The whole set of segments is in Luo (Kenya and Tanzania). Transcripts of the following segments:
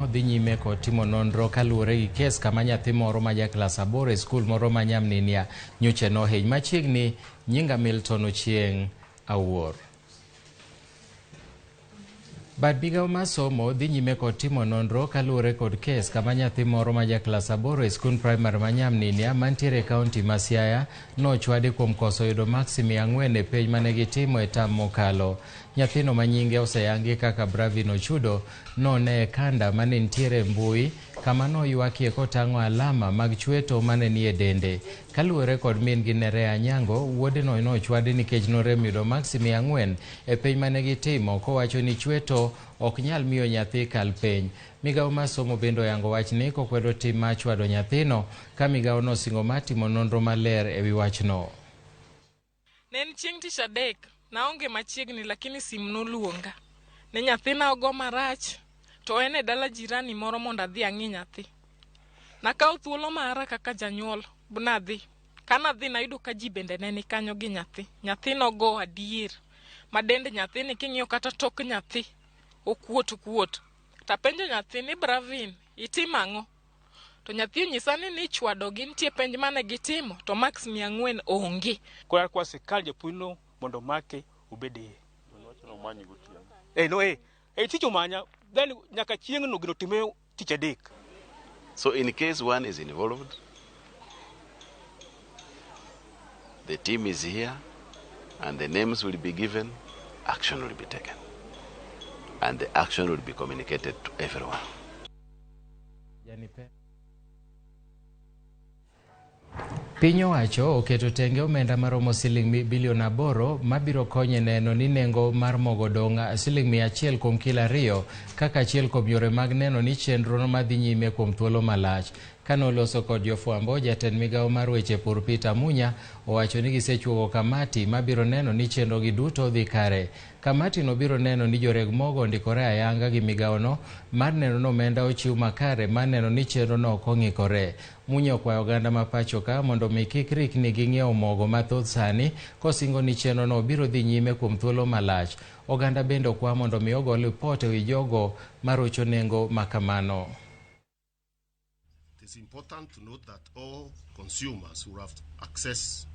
Dhi nyime kod timo nonro kaluwore gi kes kama nyathi moro ma ja klas 8 e skul moro ma Nyamninia nyocha nohiny machiegni. Nyinga Milton Ochieng Awuor. Bad migawo mar somo dhi nyime kod timo nonro kaluwore kod kes kama nyathi moro ma ja klas 8 e skund primary ma Nyamninia mantiere e kaunti ma Siaya nochwadi kuom koso yudo maksi 400 e penj mane gitimo e tam mokalo. Nyathino ma nyinge oseyangi kaka Bravin Ochudo none e kanda mane nitiere e mbui kama noywakie kotang'o alama mag chweto mane nie dende. Kaluwore kod min gi Nerea Anyango, wuodeno nochwadi nikech norem yudo maksi 400 e penj mane gitimo kowacho ni chweto ok nyal miyo nyathi kal penj. Migawo mar somo bende oyango wachni kokwedo tim mar chwado nyathino ka migawo nosingo mar timo nonro maler ewi wachno. Ne en chieng' tich adek, naonge machiegni lakini sim noluonga. Ne nyathina ogo marach to en e dala jirani moro mondo adhi ang'i nyathi. Nakawo thuolo mara kaka janyuol nadhi. Kanadhi nayudo ka ji bende ne ni kanyo gi nyathi. Nyathi nogo adier. Ma dend nyathini king'iyo kata tok nyathi okuot kuot. Tapenjo nyathi ni Bravin, itimo ang'o? To nyathi onyisa ni nichwadogi nitie penj mane gitimo to max 400 onge. Koro kwa sirkal japuonjno mondo omake obed iye. No tich omanya then nyaka chieng'no gino time tich adek. So in case one is involved, the team is here and the names will be given, action will be taken. And the action will be communicated to everyone. Piny owacho oketo tenge omenda maromo siling bilion 8 mabiro konye neno ni nengo mar mogo dong' siling 100 kuom kilo 2 kaka achiel kuom yore mag neno ni chenro madhi nyime kuom thuolo malach. Kane oloso kod jofwambo, jatend migawo mar weche pur Peter Munya owacho ni gisechuogo kamati mabiro neno ni chenro gi duto dhi kare. Kamati no biro neno ni joreg mogo ondikore ayanga gi migawono mar neno ni omenda ochiw makare mar neno ni chenro no ok ong'ikore. Munya okwayo oganda ma pacho ka mondo mi kik rikni gi ng'iewo mogo mathoth sani kosingo ni chenro no biro dhi nyime kuom thuolo malach. Oganda bende okwa mondo mi ogo lipot ewi jogo marocho nengo makamano. It is important to note that all consumers who have access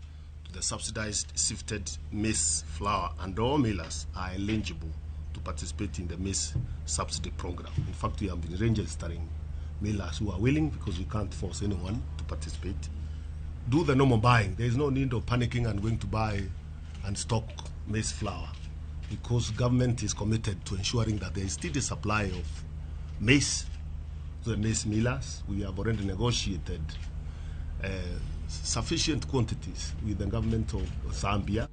to the subsidized sifted maize flour and all millers are eligible to participate in the maize subsidy program. In fact, we have been registering millers who are willing because we can't force anyone to participate. Do the normal buying. There is no need of panicking and going to buy and stock maize flour because government is committed to ensuring that there is still a supply of maize. The maize millers, we have already negotiated sufficient quantities with the government of Zambia.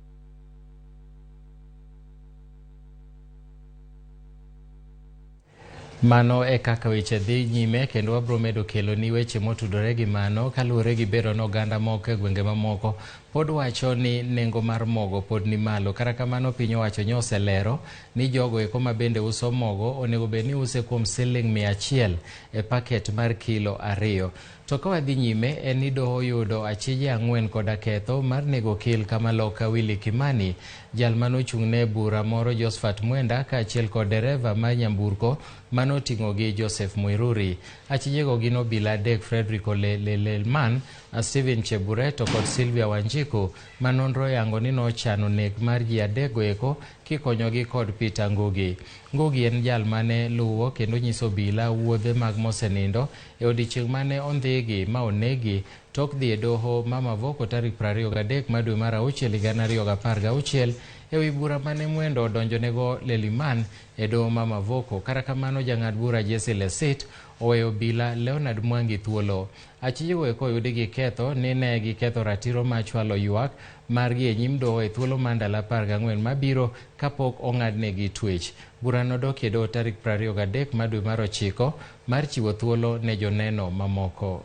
Mano e kaka weche dhi nyime kendo wabro medo kelo ni weche motudore gi mano kaluwore gi bedo ni oganda moko e gwenge mamoko pod wacho ni nengo mar mogo pod ni malo. Kata kamano piny owacho nyo oselero ni jogo eko ma bende uso mogo onego bed ni use kuom siling 100 e paket mar kilo 2. To ka wadhi nyime en ni doho yudo achije 4 koda ketho mar nego okil Kamaloka Willy Kimani, jal manochung'ne bura moro Josephat Mwenda kaachiel kod dereva mar nyamburko manoting'o gi Joseph Muiruri. Achijego gin obila 3 Frederick Olelelman, Steven Chebureto kod Sylvia Wanjiku ma nonro oyango ni nochano nek mar ji 3 go eko kikonyogi kod Peter Ngugi. Ngugi en jal mane luwo kendo nyiso obila wuodhe mag mosenindo e odiechieng' mane ondhigi ma onegi tok dhi e doho ma Mavoko tarik 23 mar dwe mar 6 higa 2016 ewi bura mane Mwendo odonjonego Leliman e doho ma Mavoko. Kata kamano jang'ad bura Jesse Lesit oweyo obila Leonard Mwangi thuolo. Achijego eko oyudi gi ketho ni ne giketho ratiro mar chwalo ywak margi e nyim doho e thuolo mar ndalo 14 mabiro kapok ong'adnegi twech. Bura nodok e doho tarik 23 mar dwe mar 9 mar chiwo thuolo ne joneno mamoko.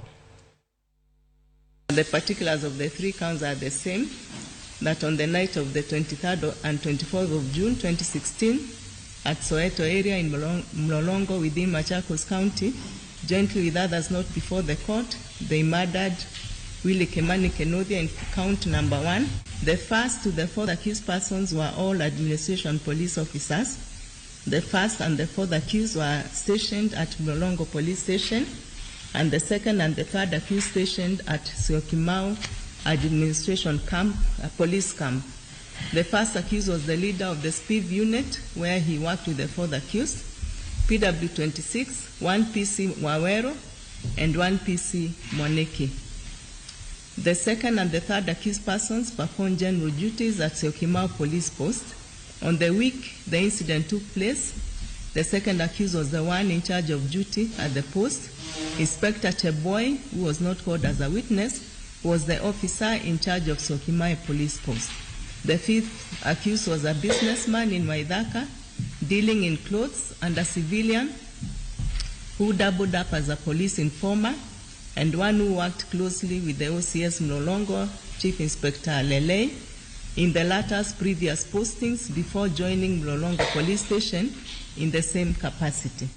The particulars of the 3 counts are the same, that on the night of the 23rd and 24th of June 2016 at Soweto area in Mlolongo within Machakos County, jointly with others not before the court, they murdered Willy Kimani Kinuthia in count number 1. The first to the 4th accused persons were all administration police officers. The first and the fourth accused were stationed at Mlolongo Police Station, and the second and the third accused stationed at Syokimau Administration Camp, Police Camp. The first accused was the leader of the SPIV unit, where he worked with the fourth accused, PW26, 1 PC Wawero, and 1 PC Mwaniki. The second and the third accused persons performed general duties at Syokimau Police Post. On the week the incident took place, the second accused was the one in charge of duty at the post. Inspector Cheboy, who was not called as a witness, was the officer in charge of Syokimau Police Post. The fifth accused was a businessman in Waithaka, dealing in clothes, and a civilian who doubled up as a police informer, and one who worked closely with the OCS Mlolongo, Chief Inspector Lele, in the latter's previous postings before joining Mlolongo Police Station in the same capacity.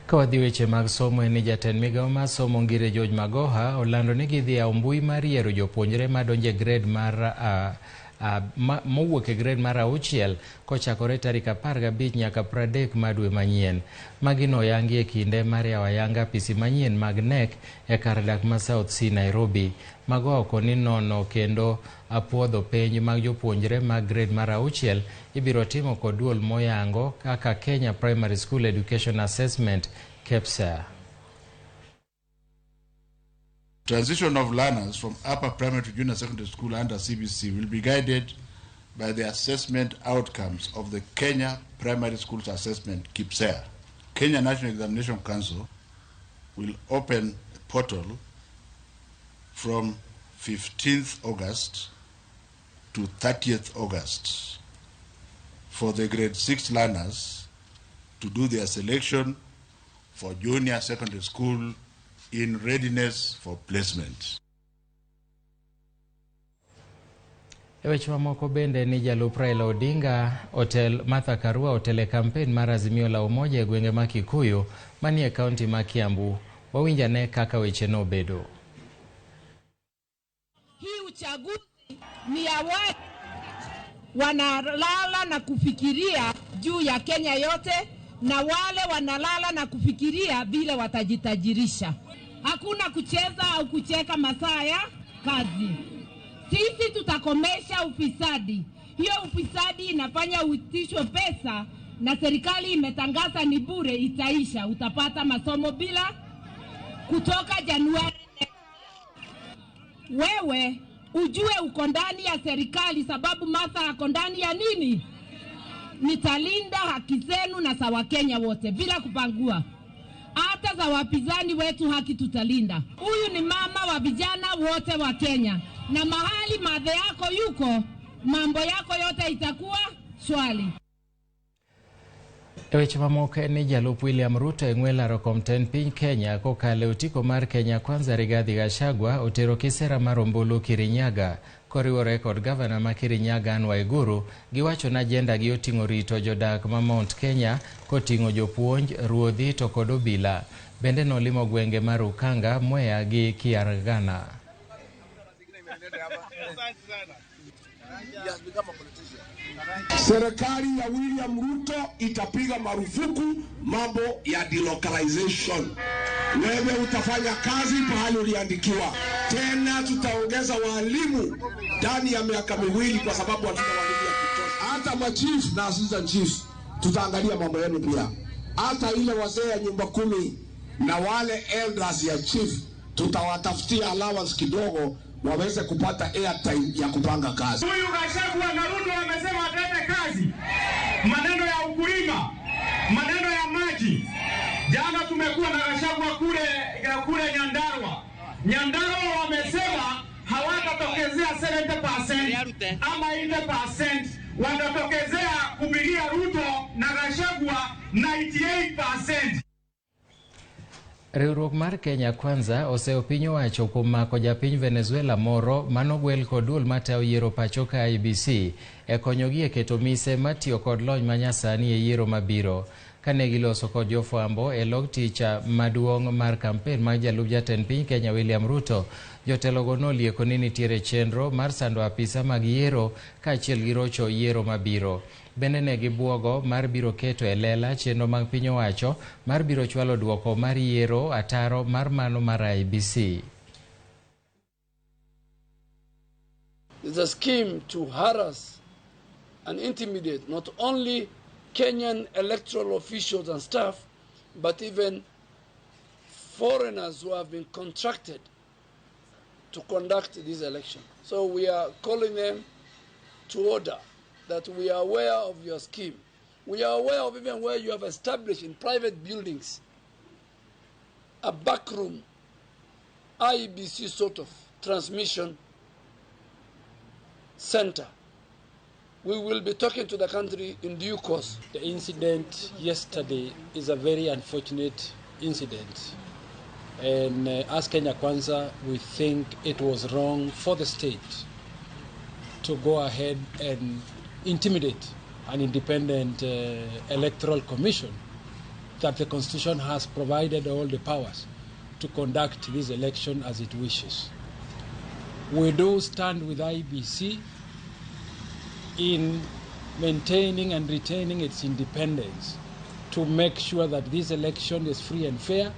Ka wadhi weche mag somo en ni jatend migawo mar somo Ngire George Magoha olando ni gidhi yawo mbui mar yiero jopuonjre madonjo e grade mar mowuok e grade mar 6 kochakore tarik 15 nyaka 30 mar dwe manyien. Magi noyangi e kinde mar yawo ayanga apisi manyien mag KNEC e kar dak ma South C Nairobi. Magoha okoni nono kendo apuodho penj mag jopuonjre mag grade mar 6 ibiro timo kod duol moyango kaka Kenya Primary School Education Assessment KEPSEA. Transition of learners from upper primary to junior secondary school under CBC will be guided by the assessment outcomes of the Kenya Primary Schools Assessment, KIPSEA. Kenya National Examination Council will open a portal from 15th August to 30th August for the grade 6 learners to do their selection for junior secondary school in readiness for placement. E weche mamoko bende ni jalup Raila Odinga otel Martha Karua otele kampen mar Azimio la Umoja e gwenge ma Kikuyu manie kaunti ma Kiambu. Wawinjane kaka weche nobedo. Hii uchaguzi ni ya watu wanalala na kufikiria juu ya Kenya yote, na wale wanalala na kufikiria vile watajitajirisha. Hakuna kucheza au kucheka masaa ya kazi. Sisi tutakomesha ufisadi. Hiyo ufisadi inafanya uitishwe pesa na serikali imetangaza ni bure, itaisha. Utapata masomo bila kutoka Januari. Wewe ujue uko ndani ya serikali, sababu Martha ako ndani ya nini? Nitalinda haki zenu na za Wakenya wote bila kupangua. Hata za wapinzani wetu haki tutalinda. Huyu ni mama wa vijana wote wa Kenya. Na mahali madhe yako yuko, mambo yako yote itakuwa swali. E weche mamoko ni jalup William Ruto e ng'we laro kom tend piny Kenya kokalo e otiko mar Kenya Kwanza Rigathi Gachagua otero kisera mar ombulu Kirinyaga koriwore kod gavana ma Kirinyaga Anne Waiguru. Giwacho ni ajenda gi oting'o rito jodak ma Mount Kenya koting'o jopuonj, ruodhi to kod obila. Bende nolimo gwenge mar Ukanga, Mwea gi Kiaragana. Serikali ya William Ruto itapiga marufuku mambo ya delocalization. Wewe utafanya kazi pahali uliandikiwa. Tena tutaongeza walimu ndani ya miaka miwili kwa sababu hatuna walimu ya kutosha. Hata machiefs na assistant chiefs tutaangalia mambo yenu pia. Hata ile wazee ya nyumba 10 na wale elders ya chief tutawatafutia allowance kidogo waweze kupata airtime ya kupanga kazi. Huyu Gachagua na Ruto wamesema ataleta kazi. Maneno ya ukulima, maneno ya maji. Jana tumekuwa na Gachagua kule Nyandarua. Nyandarua wamesema hawatatokezea 70% ama 80%, watatokezea kupigia Ruto na Gachagua 98%. Riwruok mar Kenya Kwanza oseyo piny owacho kuom mako japiny Venezuela moro manogwel kod duol matayo yiero pacho ka IEBC e konyogi e keto mise matiyo kod lony manyasani e yiero mabiro. Kane giloso kod jofwambo e log tich maduong' mar kampen mag jalup jatend piny Kenya William Ruto, jotelogo nolieko ni nitiere chenro mar sando apisa mag yiero kaachiel gi rocho yiero mabiro. Bende ne gibuogo mar biro keto e lela chenro mag piny owacho mar biro chwalo duoko mar yiero ataro mar mano mar IEBC. There's a scheme to harass and intimidate not only Kenyan electoral officials and staff, but even foreigners who have been contracted to conduct this election. So we are calling them to order that we are aware of your scheme. We are aware of even where you have established in private buildings a backroom IEBC sort of transmission center. We will be talking to the country in due course. The incident yesterday is a very unfortunate incident. And as Kenya Kwanza, we think it was wrong for the state to go ahead and intimidate an independent electoral commission that the Constitution has provided all the powers to conduct this election as it wishes. We do stand with IEBC in maintaining and retaining its independence to make sure that this election is free and fair.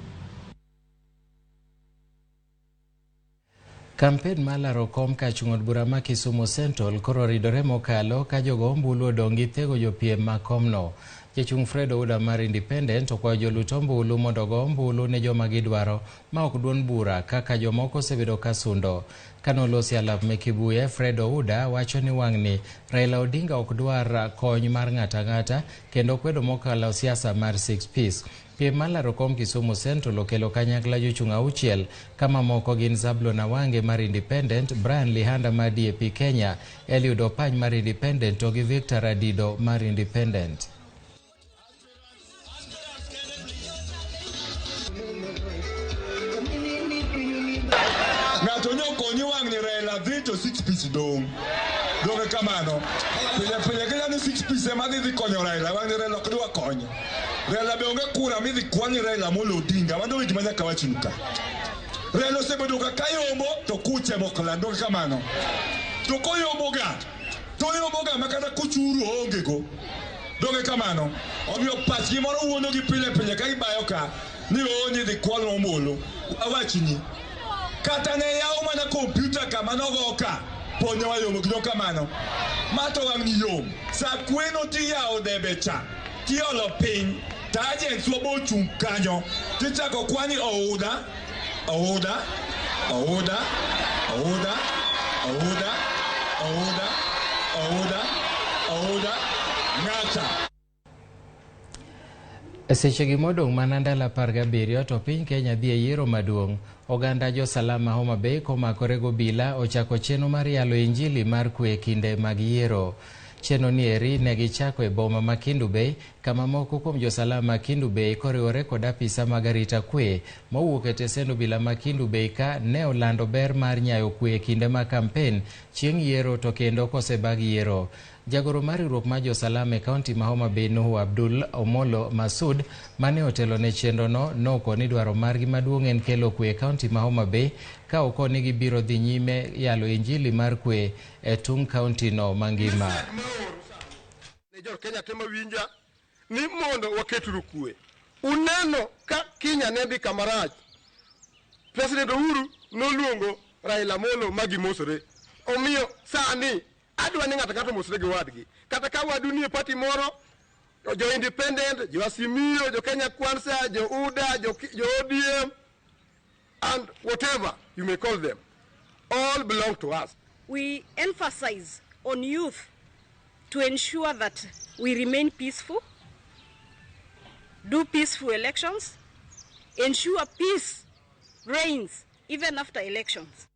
Kampen mar laro kom kachung' od bura ma Kisumu Central koro ridore mokalo ka jogo ombulu odong' gi thego jopiem ma komno. Jachung' Fred Ouda mar Independent okwayo jolut ombulu mondo ogo ombulu ne joma gidwaro ma ok duond bura kaka jomoko osebedo ka sundo. Kanolosi alap me Kibuye, Fred Ouda wacho ni wang'ni Raila Odinga ok dwar kony mar ng'ato ang'ata kendo kwedo mokalo siasa mar six piece. Piem mar laro kom Kisumu Central okelo kanyakla jochung' auchiel kama moko gin Zablon Awange mar Independent, Brian Lihanda mar DAP Kenya, Eliud Opany mar Independent to gi Victor Adido mar Independent. Ng'ato nyokonyi wang'ni Raila dhi to six piece dong'. Donge kamano. Pile pile kila ni six piece ema dhi konyo Raila, wang'ni Raila ok dwa konyo. Raila be onge kura midhi kwan Raila Amolo Odinga, mano weche ma nyaka wachnu ka. Raila osebedo ka kayombo to kuche mokla, donge kamano. To koyomboga, to oyomboga ma kata kuchuru oonge go. Donge kamano. Omiyo pachgi moro wuondogi pile pile ka gibayo ka ni oo ni dhi kwalwa ombulu. Awachni. Kata ne yaw mana kompyuta kama nogo ka ponyo wayombo gi kamano. Ma to wang' yom. Sa kweno tiyawo debe cha tiolo piny to agents wa bochung' kanyo tichako kwani Ouda, Ouda, Ouda, Ouda, Ouda, Ouda, Ouda, Ouda, Ng'ata. E sechegi modong' mana ndalo 17 to piny Kenya dhi e yiero maduong'. Oganda josalama Homa Bay komakore gobila ochako chenro mar yalo injili mar kwe kinde mag yiero. Chenro ni eri ne gichako e boma ma Kendu Bay kama moko kuom josalama Kendu Bay koriwore kod apisa mag arita kwe mowuok e tesend obila ma Kendu Bay ka ne olando ber mar nyayo kwe e kinde mag kampen chieng' yiero to kendo kosebag yiero. Jagoro mar riwruok mar josalama e kaunti ma Homa Bay Nuhu Abdul Omolo Masud mane otelo ne chenrono nokoni dwaro margi maduong' en kelo kwe e kaunti ma Homa Bay ka okoni gibiro dhi nyime yalo injili mar kwe e tung' kaunti no mangima. Ne jo Kenya te mawinja ni mondo waketuru kwe. Uneno ka Kenya ne dhi kamarach. President Uhuru noluongo Raila Amolo ma gimosore. Omiyo sani adwa ni ng'ato ng'ato omosre gi wadgi. Kata ka wadu nie party moro, jo Independent, jo Azimio, jo Kenya Kwanza, jo UDA, jo ODM, and whatever you may call them, all belong to us. We emphasize on youth to ensure that we remain peaceful, do peaceful elections, ensure peace reigns even after elections.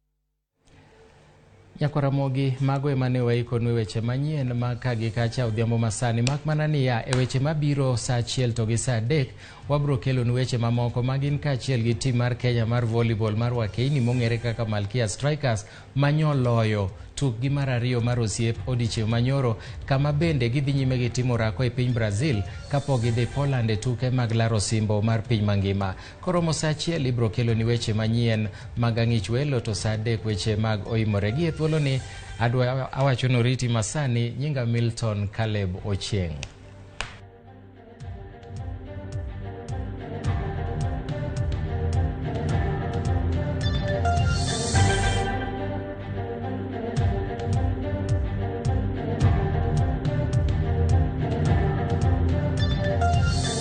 Nyakwaramogi, mago ema ne waikonu e weche manyien mag ka gi kacha odhiambo masani. Mak mana niya, e weche mabiro saa 1 to gi saa 3 wabro kelonu weche mamoko magin kaachiel gi tim mar Kenya mar volleyball mar Wakeini mong'ere kaka Malkia Strikers manyoloyo tukgi mar ariyo mar osiep odiechieng' manyoro, kama bende gidhi nyime gi timo orako e piny Brazil kapok gidhi Poland e tuke mag laro osimbo mar piny mangima. Koromo saa 1 ibro keloni weche manyien mag ang'ich welo to saa 3 weche mag oimore. Gi e thuoloni adwa awacho ni oriti masani, nyinga Milton Caleb Ochieng'.